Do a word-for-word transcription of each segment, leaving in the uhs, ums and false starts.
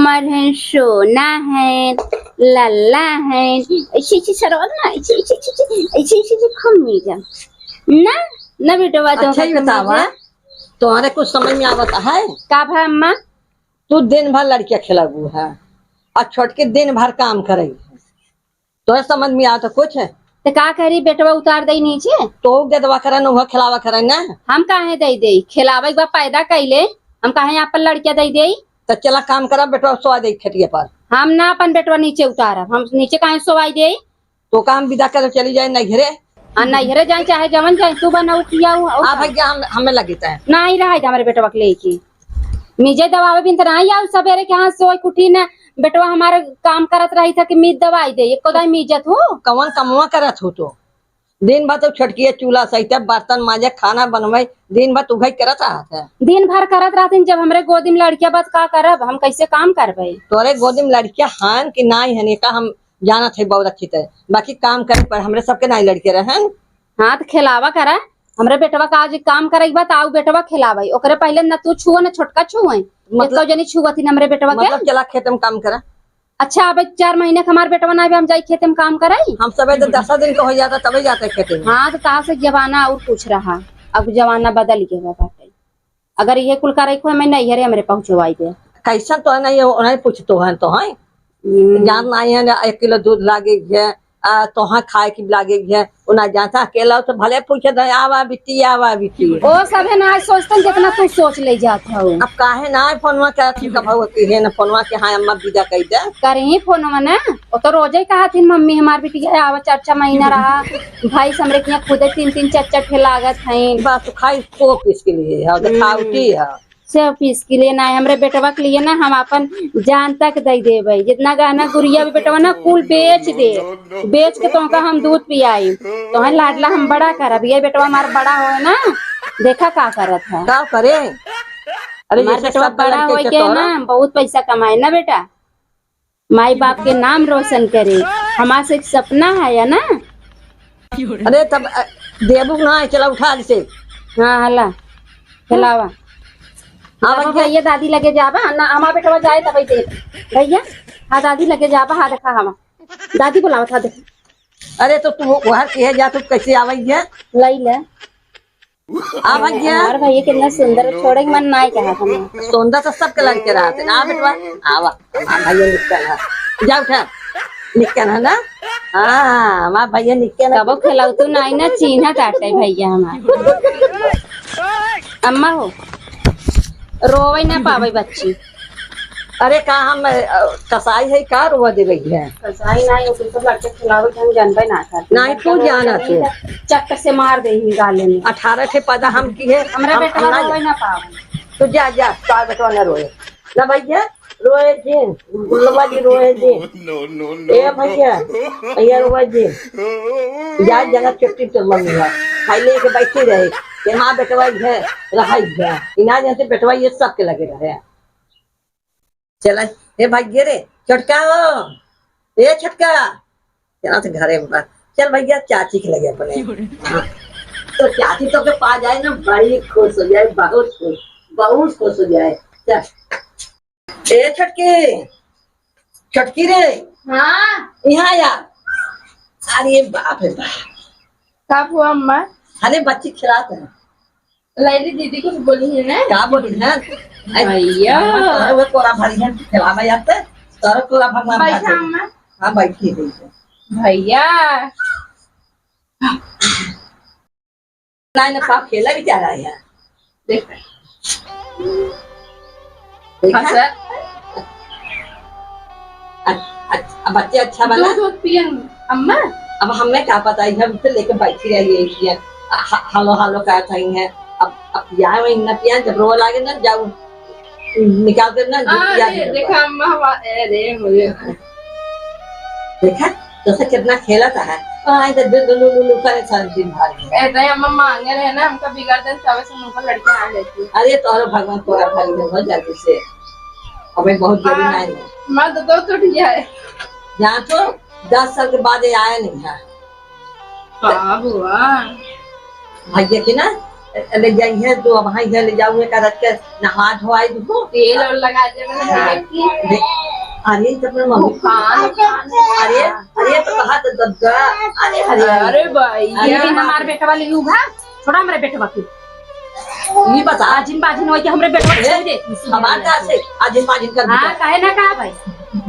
हमार है, सोना है, लल्ला है, ऐसे, ऐसे सरवन ना, ऐसे, ऐसे, ऐसे, ऐसे, ऐसे, ऐसे खूब मीजा। ना, ना बेटवा, तो अच्छा, ही खूब बतावा, मीजा। तुम्हारे कुछ समझ में आवत है? का भा अम्मा? तू दिन भर लड़किया खेलाबू है और छोटकी दिन भर काम करे है। तोरे समझ में आवत कुछ? तो का करी, बेटवा उतार दई नीचे? तो दे दवा करे न, उहे खिलावा करे ना। हम काहे दई देई? खिलावे के बा पैदा कइले, हम काहे आपन लड़किया दई देई? तो चला काम करा, बेटवा सोवा दे खटिया पर। हम ना अपन बेटवा नीचे उतारब, हम नीचे काहे सोवाई देई? तो काम विदा कर चली जाए नैहरे। हाँ, नैहरे जाए चाहे जवन जाए, तू बनाऊ खियाऊ, और आ का? भैया, हम, हमें लगी तय। नाही रहा है हमरे बेटवा के लेके। मीजे दबावे बिन त नाही आऊ सबेरे के, हाँ, सोई कुठी न, बेटवा हमारे काम करत रही था कि मीज दवाई दे, एको दाई मीजत हो। कवन कमवा करत हो तो? दिन भर तो छोटकिया चूल्हा सहित बर्तन माजे, खाना बनवे, दिन भर तू भाई करत रहत है। दिन भर करत रहतीन, जब हमरे गोदी में लड़किया बा त का करब, हम कैसे काम करबे? तोरे गोदी में लड़किया हन कि नाही हन, एका हम जानत है बहुत अच्छी तरह, बाकी काम करे पर हमरे सबके नाही लड़के रहन। हाँ, तो खिलावा करा। हमरे बेटवा का आज काम करे के बा, त आऊ बेटवा खिलावे। ओकरे पहले न तू छुओ, न छोटका छुए। मतलब, एको जनी छुअत ही न हमरे बेटवा के। मतलब, चला खेत में काम करा। अच्छा, अब चार महीने के हमार बेटवा ना आवे, हम जाई खेत में काम कराई? हम सबे तो दसा दिन के हो जाता, तबे जाते खेत में। हाँ, तो कहाँ से जमाना और कुछ रहा, अब जमाना बदल गया बाटे। अगर ये कुल करे को हमें नैहरे हमरे पहुँचवाई दे। कैसन तो नहीं है, उन्हें पूछतो है तो है। हम्म। जान नाही है ना, एक किलो दूध लागे है, आ, तोहा खाए की लागे है, वो ना जानता, अकेला तो भले पूछे तो, "आवा बिट्टी, आवा बिट्टी।" ओ सभे ना सोचतन जितना तू सोच ले जात हो। अब काहे ना फोनवा के अथी का भाव की है ना, फोनवा के, "हाँ, अम्मा विदा कई दे।" करही फोनवा ना, वो तो रोजे कहा थी, "मम्मी, हमार बिटिया आवा, चार चार महीना रहा, भाई हमरे के यहाँ खुदे तीन तीन चार चार ठे लागत हैं।" बस खाई शो पीस के लिए है, हम्म। दिखावटी है। शो पीस के लिए ना, हमरे बेटवा के लिए ना, हम अपन जान तक दे देबे। जितना गहना गुरिया भी बेटवा ना, कुल बेच दे, बेच के तोहका हम दूध पियाई, तोहे लाडला हम बड़ा करब। ये बेटवा हमार बड़ा होए ना, देखा का करत है। का करे? अरे, हमार जैसे बेटवा सब बड़ा लड़के होए के के तोरा ना, बहुत पैसा कमाए ना बेटा। माई बाप के नाम रोशन करे, हमार से एक सपना है, है ना? अरे तब, अ, देबू ना, चला उठा इसे। हाँ, हला, चलावा। हाँ, जाबा भैया। भैया, दादी लगे जाबा, ना, हमार बेटवा जाए तब दे। भैया, हाँ, दादी लगे जाबा, हाँ, देखा हमार। दादी बुलावत, हाँ, देखा। अरे तो तू वहाँ के है जा, तू कैसे आवे है? लई ले। आ भैया। हमार भैया कितना सुंदर है, छोड़े के मन नाय कहा था। सुंदर तो सबके लड़के रहते ना, बेटवा। आवा, हमार भैया निकल है। जा उठा, निकल है ना? हाँ, हमार भैया निकल है। कबो खिलाऊ तू नाय ना, चीन्हा काटे भैया हमार। अम्मा हो, रोवे ना पावे बच्ची। अरे का हम, अ, कसाई है का रोवा देवे है? कसाई नाही, ओके सब लड़के खिलावे के हम जानबे ना करते। नाही, तू जानत है। चक्कर से मार दे ही गाले में। अठारह ठे पैदा हम की है, हमरा हम, बेटवा हम ना रोवे जान- ना पावे। तू जा, जा, तार बेटवा ना रोए। ना भैया, रोए जिन, गुल्लवा जी रोए जिन। No, no, no, ए no। भैया, भैया रोए जिन। जा, जना चुट्टी तो मम्मी है। खाई लेके बैठी रहे। ये माँ बेटवा है, रहा है। इना जैसे बेटवा ये सबके लगे रहे। चला, ए भाग्य रे, छोटका हो, ए छोटका, चला तो घरे में बा। चल भैया, चाची के लगे अपने। हाँ। तो चाची तो के पा जाए ना, बड़ी खुश हो जाए, बहुत खुश, बहुत खुश हो जाए। चल। ए छोटकी, छोटकी रे। हाँ। यहाँ आ। अरे बाप रे बाप। का हुआ अम्मा? अरे बच्ची खिलात है। लैली दीदी कुछ बोली है ना? का बोली है? भैया। अरे वो कोरा भरी है, खिलावा यार ते। तोरा कोरा भगवान बैठा बाटे। अम्मा। हाँ, बैठी, बैठी। भैया। नहीं, ना, पाप खेला भी जा रहा है। देख। देखा? हाँ, सर। अ-, अ-, अब बच्चे अच्छा बना। दूध, दूध पियन, अम्मा। अब हमें का पता है, हम तो लेके बैठी रही है, इसलिए ह-, ह-, हालो, हालो का था ही है। अब, अब पिया वही ना पिया, जब रोवा लागे ना, जाओ, निकाल के ना, दूध आ, पिया दे, दे। देखा, अम्मा, हवा-, अरे, मुझे देखा, तो से कितना खेलत है। आए तो दु-, दु-, लु-, लु-, लु करे सारे दिन भर। ए, तो हम मांगे रहे ना, हमका बिगाड़ देन, तबे से उनका लड़के आ लेती। अरे, तोहरो भगवान तोरा भर दे, हो जल्दी से। हमें बहुत जरूरी आ, नहीं है। मैं तो दो टूट गया है। यहाँ तो दस साल के बाद ये आया नहीं है। का हुआ? भाई देखी ना, ले जाइए तो अब वहाँ इधर ले जाओ, एक आध के नहा धोआई दो। तेल और लगा दे, मैंने हाँ। देखी। दे-, अरे, तो अपने मम्मी को मुखान, मुखान। अरे, अरे, तो कहा तो दद्दा। अरे, अरे। अरे भाई, अरे, ये भी हमार बेटवा ले उभा। छोड़ा हमरे बेटवा के। ये बता। आजिन बाजिन होई के हमरे बेटवा ए, छोड़ दे। हमार कहाँ से आजिन बाजिन कर हाँ, दिया? काहे ना कहा भाई?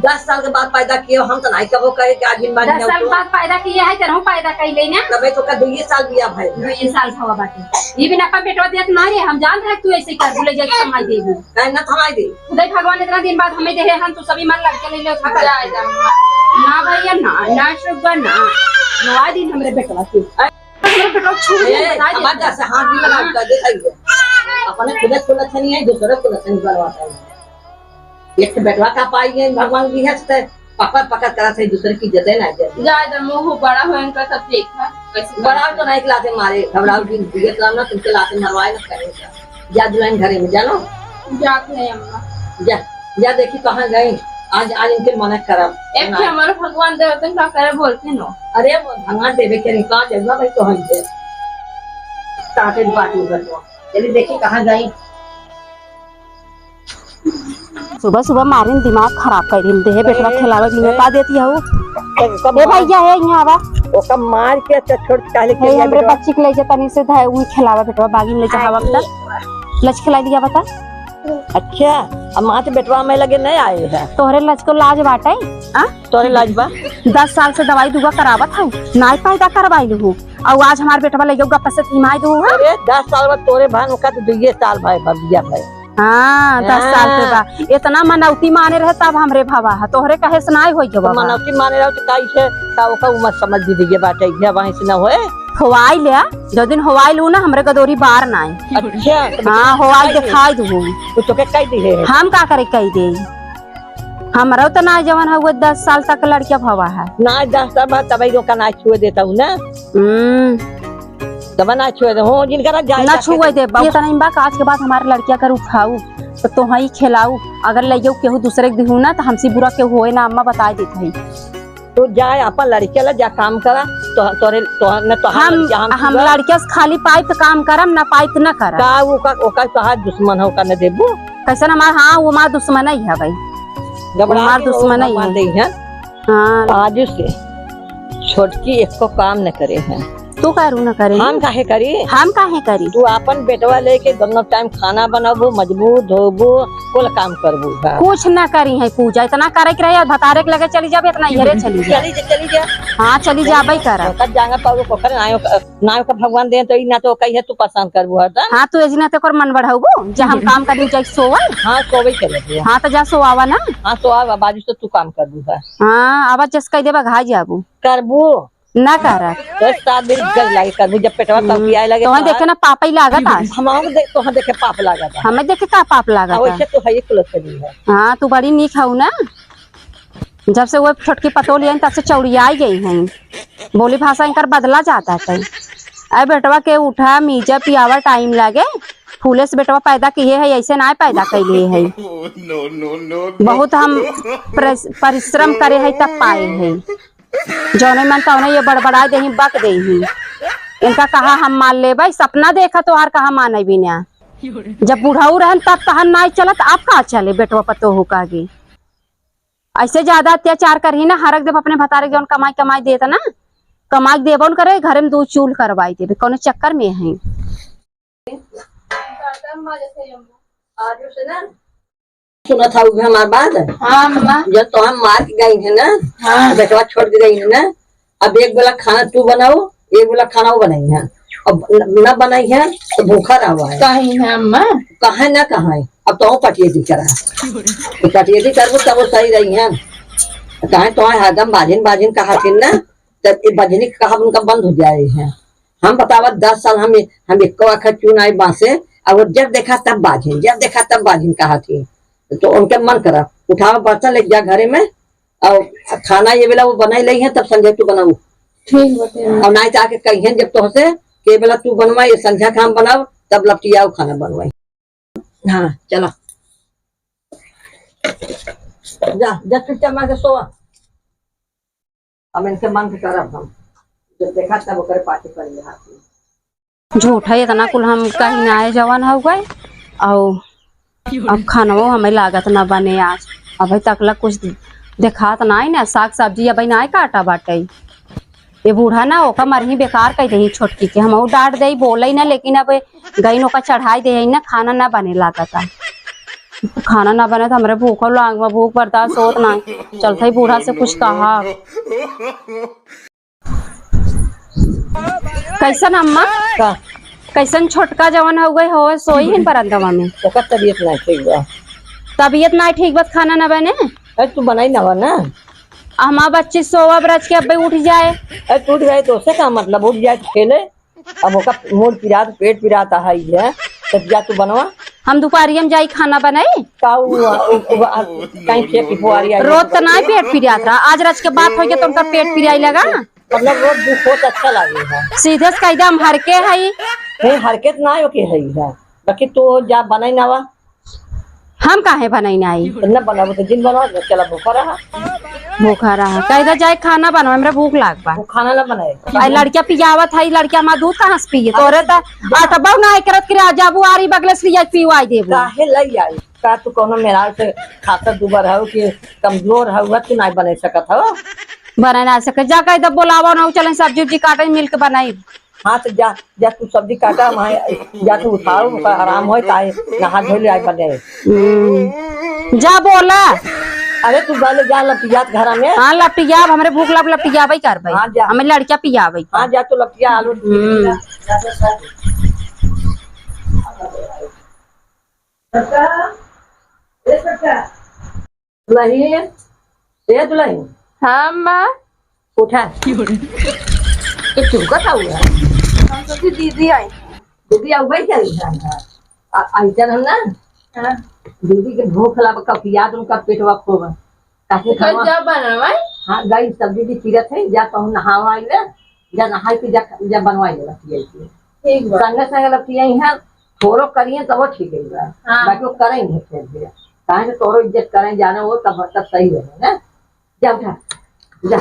दस साल के बाद पैदा किए, हम तो नहीं कबो कहे कि आजिन बाजिन दस हो साल तो। बाद पैदा किए है, तेरहू पैदा कई लेना। तबे तो का दुइये साल बिया भाई। दुइये साल भवा बाटे। ये बिना अपन बेटवा देत ना रे, हम जान रहे तू ऐसे कर बोले जैसे थमाई देबू। काहे ना थमाई दे? खुदाई भगवान इतना दिन बाद हमें देहे, हम तो सभी मन लग के ले ले उठा कर। जा, जा। ना भैया ना, ना शुगर ना। नवा दिन हमरे बेटवा के। हमरे बेटवा छू ए, बता दे। हमार जा से हाथ भी लगा के दे खाइए। अपने खुदे खुला छनी है, दूसरे खुला छनी करवाता है। एक तो बेटवा का पाई है, भगवान की है, तो पकड़ पकड़ करा से दूसरे की इज्जत है ना, इज्जत। जा, इधर मुंह बड़ा हो इनका, सब देखा, कैसे बड़ा तो नहीं लाते मारे, घबराओ की इज्जत लाना, तुमके लाते मरवाए ना करेगा। जा दुल्हन घरे में, जानो? जात नहीं अम्मा। जा, जा देखी कहाँ गई, आज, आज इनके मना करब। एक ठे हमारे भगवान देवतन का करे बोलते नो। अरे, वो भगवान देवे के नहीं, कहाँ जगह भाई तो हम दे। ताते बात नहीं करते। चलिए देखी कहाँ गई। सुबह सुबह मारिन दिमाग खराब कर दिन देहे, बेटवा ए, खिलावे के लिए ए। का देती हऊ? ओका ए मार, भैया, हे यहाँ आवा। ओका मार के अच्छा छोड़ के काहे ले हे, के हमरे बेटवा? बच्ची के ले जा तनी से धाय, उही खिलावा बेटवा, बागी में ले जा हवा बता। लच खिलाई दिया बता। अच्छा, अब माँ से बेटवा में लगे नहीं आए हैं। तोहरे लच को लाज बाटे, आ? तोहरे लाज बा? दस साल से दवाई दुआ करावत हऊ, नाई पैदा करवाई लू। और आज हमार बेटवा ले जाऊ गप्पा से तिमाई दू, हाँ? अरे, दस साल बाद तोरे भान ओका तो दुइये साल भाई, भबिया भाई। हाँ, दस साल के हाँ। बा। इतना मनौती माने रहे तब हमरे भवा है, तोहरे कहे से नाई होई तो जवाब। मनौती माने रहो तो काई से, का ओका उमर समझ दी दीजिए बाटे, ये वहीं से ना होए। होवाई ले, जो दिन होवाई लू ना, हमरे गदोरी बार नाई। अच्छा, तो हाँ, होवाई कह दे। दिखाई दू। तो तोके कह दी है। हम का करे कह दे? हमरो तो ना जवन है, वो दस साल तक लड़किया भवा है। ना, दस साल बाद तबई रोका ना छुए देता हूँ ना। हम्म। तब ना छुए दे, हो, जिनका ना जाए ना जाके छुए दे। ये तो नहीं बा, आज के बाद हमारे लड़किया कर उठाऊ, तो तोहई खिलाऊ, अगर ले जाऊ केहू दूसरे के दिहू ना, तो हमसे बुरा केहू होए ना, अम्मा बताए देत है। तू जाए, अपन लड़किया ला जा काम करा, तो, तोरे, तो, न तो हम, हम, लड़किया हम हम छुआ। लड़किया से खाली पाइप काम करम, ना पाइप ना करम। का ओका, ओका तोहार दुश्मन है, ओका न देबू? कैसन हमार, हाँ, वो हमार दुश्मन ही है भाई। घबरा हमार के दुश्मन ही भगवान है। दे हैं। हाँ। आज से छोटकी एको काम न करे हैं। तू कारू न करे हम हैं? काहे करी? हम काहे करी? तू आपन बेटवा लेके दोनों टाइम खाना बनाबू, मजबूर धोबू, कुल काम करबू का? कुछ न करी है पूजा, इतना करे के रहे, भतारे के लगे चली जाबे, इतना इहरे चली जा। चली जा, चली जा। हाँ, चली जाबे करा। ओकर जांगा पाऊ, ओकर नायो का, नायो का भगवान दे तो ई ना तो कही है तू परेशान करबू हरदम। हाँ, तू एजी ना तो ओकर मन बढ़ाबू, जा हम काम करी जाई सोवल। हाँ, सोवे करे तू। हाँ, तो जा सोआवा ना। हाँ, सोआवा, बाजू से तू काम करबू है। हाँ, आवाज जस कह देबा, घाई जाबू। करबू। ना करा। तो सात दिन कर लागे करबू, जब पेटवा हम्म, तड़पियाए लगे तोहन तो देखे ना पाप ही लागत आज। हम, हम दे-, तोहन देखे पाप लागत है। हमें देखे का पाप लागत आ, है? वैसे तो है ही कुलत सही है। हाँ, तू बड़ी नीक हऊ ना। जब से वो छोटकी पतोह लिया, तब से चौड़ियाई गई हैं। बोली भाषा इनकर बदला जाता है। अरे बेटवा के उठा, मीजा, पियावा टाइम लागे। फूले से बेटवा पैदा किए है, ऐसे ना पैदा कैले है। No, no, no, no। बहुत हम प्रस-, परिश्रम करे है तब पाए है। जौने मन तौने ये बड़बड़ा देही, बक देही। इनका कहा हम मान लेबै, सपना देखा तोहार कहा माने बिना। जब बुढ़ऊ रहन तब तहन नाई चलत, अब का चले बेटवा पतोह का आगे? ऐसे ज्यादा अत्याचार करही ना, हरक देब अपने भतारे जौन कमाई कमाई देत ना, कमाई देबो न करे, घरे में दू चूल करवाई देबे, कौनो चक्कर में है। सुनत हऊ हमार बात? हाँ, अम्मा। जब तो हम मार के गई है ना, हाँ। बेटवा छोड़ के गई है ना, अब एक बेला खाना तू बनाओ, एक बेला खाना वो बनाई है। अब न, न बनाई है, तो भूखा रहा है। कहीं है, अम्मा? कहे ना कहे, अब तो पटिए दी करा। तो पटिए दी करबो, तब वो सही रही है। कहे तो हरदम बाजिन, बाजिन कहा थी ना, तब ये बजनी के कहा उनका बंद हो जाए है। हम बतावा, दस साल हम, हम एको आखा चुन आई बांसे, और वो जब देखा तब बाझिन, जब देखा तब बाझिन कहा थी। तो उनके मन करा, उठावा बर्तन लेके जा घरे में, और खाना ये बेला वो बनाई लई है, तब संझा तू बनाऊ। ठीक बाटे। और नाई तो आके कहिहन जब तोहसे, के बेला तू बनवा, ये संझा खाम बनाओ, तब लपटियाओ खाना बनवाई। हाँ, चला। जा, जा चुपचाप मार के सोवा। अब इनके मन के करब हम। जब देखा तब ओकरे पाछे पड़ गया हाथी। झूठा इतना कुल हम कहीं ना आए जवन हो गए। और अब खानवो हमें लागत ना बने आज। अबे तकला कुछ देखात ना है ना, साग सब्जी अबे ना काटा बाटे। ये बूढ़ा ना ओका मरही बेकार कह दे छोटकी के, हम डांट दे बोले ना, लेकिन अब गई ओका चढ़ाई दे ना, खाना ना बने लागता। खाना ना बने तो हमरे भूखो लाग बा, भूख बर्दाश्त होत ना। चलते ही बूढ़ा से कुछ कहा। कैसन अम्मा? का? कैसन छोटका जवन हो गए हो, सोई हिन बरंदवा में? ओकर तबीयत ना ठीक बा। तबीयत ना ठीक बा, खाना ना बने? अरे तू बनाई ना बा ना। हमार बच्ची सोवा बरस के अब्बे उठ जाए। अरे टूट गए तो उससे का मतलब, उठ जाए तो खेले। अब ओका मूड़ पिरात, पेट पिरात है ये, तब जा तू बनवा। हम दोपहरिया में जाई खाना बनाई। का उ, उ, उ, आ, कहीं से पिपवारी आई रोज तो ना पेट पिरात रहा, आज रच के बात हो गया तो उनका पेट पिराई लगा। मतलब रोज दुख होत अच्छा लागे है। सीधे से कह दे हम हर के हई। नहीं, हर के तो ना हो के हई है, बाकी तू जा बनाई ना वा। हम काहे बनाई ना आई? तो न बनाबो तो जिन बनाओ, चला भूखा रहा। भूखा रहा। कह दे जाए खाना बनाओ, हमरा भूख लाग बा। वो खाना ना बनाए। आई लड़किया पियावत है, लड़किया हमार दूध कहाँ से पिए? तोरे त आटबा ना करत कि जा बुआरी बगले से लिया पिवाई देबो। काहे लई आई? का तू कोनो मेहरारू से खातर दुबर हऊ कि कमजोर हऊ, तू नाई बने सकत हऊ? बने ना सके, जा कह दे बोलावा ना, चलें सब्जी उब्जी काटे मिल के बनाई। हाँ, तो जा, जा तू सब्जी काटा, हम आए, जा तू उठाओ, ओकर आराम होए, ताए नहा धो ले आए बने। हम्म। जा बोला। अरे तू पहले जा लपियात घरा में। हाँ, लपियाब, हमरे भूख लग, लपियाबे करबे। हाँ, जा। हमें लड़किया पियाबे। हाँ, जा तू लपिया आलू। हम्म। जा, जा, जा। दुलहिन, ए दुलहिन। हाँ, अम्मा। उठा। ये चुपका का हुआ? हम सोची दीदी आई। दीदी आउ भाई चल रहा है। आ, आई चल हम ना। हाँ। दीदी के भूख लगा, कब याद उनका पेटवा खोबा। काहे कल खावा? जब बनावाई? हाँ, गई सब्जी भी चीरत है, जा कहूँ नहावा आई ले। जा नहाई के जा, जा बनवाई ले लपटिया के। ठीक बा। संगे संगे लपटिया यहाँ थोड़ो करिए तब ठीक है बा। हाँ। बाकी वो करेंगे फिर भी। काहे से तोरो इज्जत करें जाने वो तब, तब सही रहे ना। जा उठा, जा,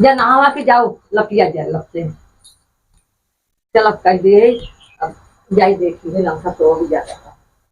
जा नहावा के जाओ, लपटिया जा लपटे। चल अब कह दिए, अब जाई देखी है लंका तो भी जाता।